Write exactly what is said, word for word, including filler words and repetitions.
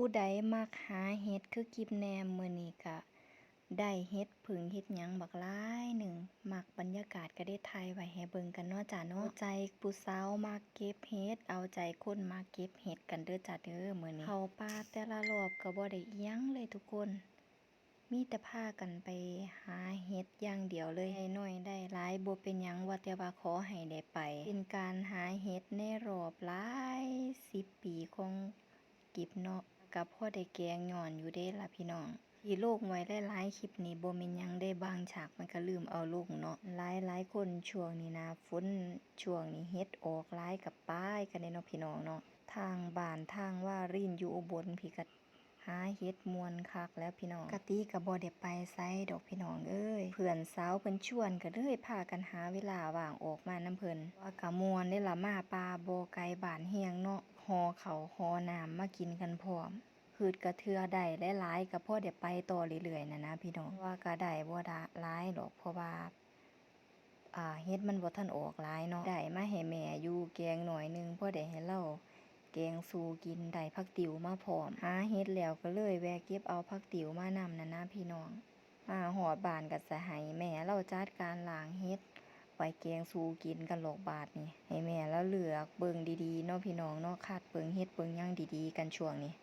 ผู้ใดมักหาเห็ดคือคลิปแหน่ มื้อนี้ก็ได้เห็ดผึ้งเห็ดหยังบักหลายหนึ่ง มักบรรยากาศก็ได้ถ่ายไว้ให้เบิ่งกันเนาะจ้าเนาะ เอาใจผู้สาวมักเก็บเห็ด เอาใจคนมักเก็บเห็ดกันเด้อจ้าเด้อ มื้อนี้เข้าป่าแต่ละรอบก็บ่ได้อิหยังเลยทุกคน มีแต่พากันไปหาเห็ดอย่างเดียวเลย ได้น้อยได้หลายบ่เป็นหยัง ว่าแต่ว่าขอให้ได้ไป เป็นการหาเห็ดในรอบหลายสิบปีของกิฟเนาะ ก็พอได้แกงย้อนอยู่เด้ล่ะพี่น้อง ที่ลงไว้หลายๆคลิปนี้บ่แม่นหยังเด้ บางฉากมันก็ลืมเอาลงเนาะ หลายๆคนช่วงนี้หน้าฝน ช่วงนี้เห็ดออกหลายก็ไปกันเด้เนาะพี่น้องเนาะ ทางบ้านทางวารินอยู่อุบลพี้ก็ หาเห็ดม่วนคักแล้วพี่น้อง ปกติก็บ่ได้ไปไสดอกพี่น้องเอ้ย เพื่อนสาวเพิ่นชวนก็เลยพากันหาเวลาว่างออกมานำเพิ่น ว่าก็ม่วนเด้ล่ะ มาป่าบ่ไกลบ้านแฮงเนาะ ห่อข้าวห่อน้ำมากินกันพร้อม คิดก็เทื่อได้หลายๆก็พอได้ไปต่อเรื่อยๆนั่นนะพี่น้อง ว่าก็ได้บ่ได้หลายดอก เพราะว่า อ่า เห็ดมันบ่ทันออกหลายเนาะ ได้มาให้แม่อยู่แกงหน่อยหนึ่ง พอได้ให้เลาแกงสู่กิน ได้ผักติ๋วมาพร้อม หาเห็ดแล้วก็เลยแวะเก็บเอาผักติ๋วมานำนั่นนะพี่น้อง มาฮอดบ้านก็สิให้แม่เลาจัดการล้างเห็ด ไว้แกงสู่กินกันโลดบาดนี้ ให้แม่เลาเลือกเบิ่งดีๆเนาะพี่น้องเนาะ คัดเบิ่งเห็ดเบิ่งหยังดีๆกันช่วงนี้